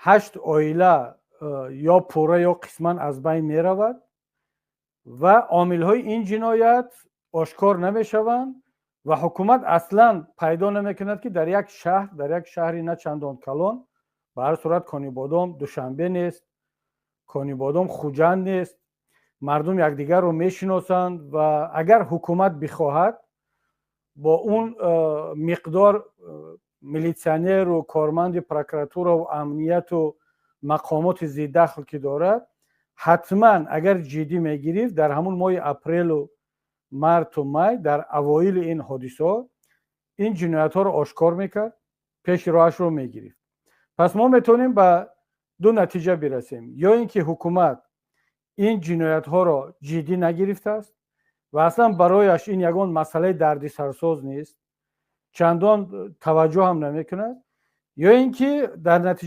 Ҳашт оила ё пурра, ё қисман аз байн меравад ва омилҳои ин ҷиноят ошкор намешаванд ва ҳукумат аслан пайдо намекунад, ки дар як шаҳр, дар як шаҳри на чандон калон, ба ҳар сурат Конибодом Душанбе нест, Конибодом Хуҷанд нест, мардум якдигарро мешиносанд ва агар ҳукумат бихоҳад, бо он миқдор милитсионеру корманди прокуратураву амнияту мақомоти зидахл ки дорад, ҳатман агар ҷиддӣ мегирифт, дар ҳамун моҳи апрелу марту май, дар авоили ин ҳодисаҳо ин ҷиноятҳоро ошкор мекард, пеши роҳашро мегирифт. Пас мо метавонем ба ду натиҷа бирасем: ё ин ки ҳукумат ин ҷиноятҳоро ҷиддӣ нагирифтааст ва аслан барояш ин ягон масъалаи дардисарсоз нест, чандон таваҷҷӯҳ ҳам намекунад, ё ин ки дар натиҷаи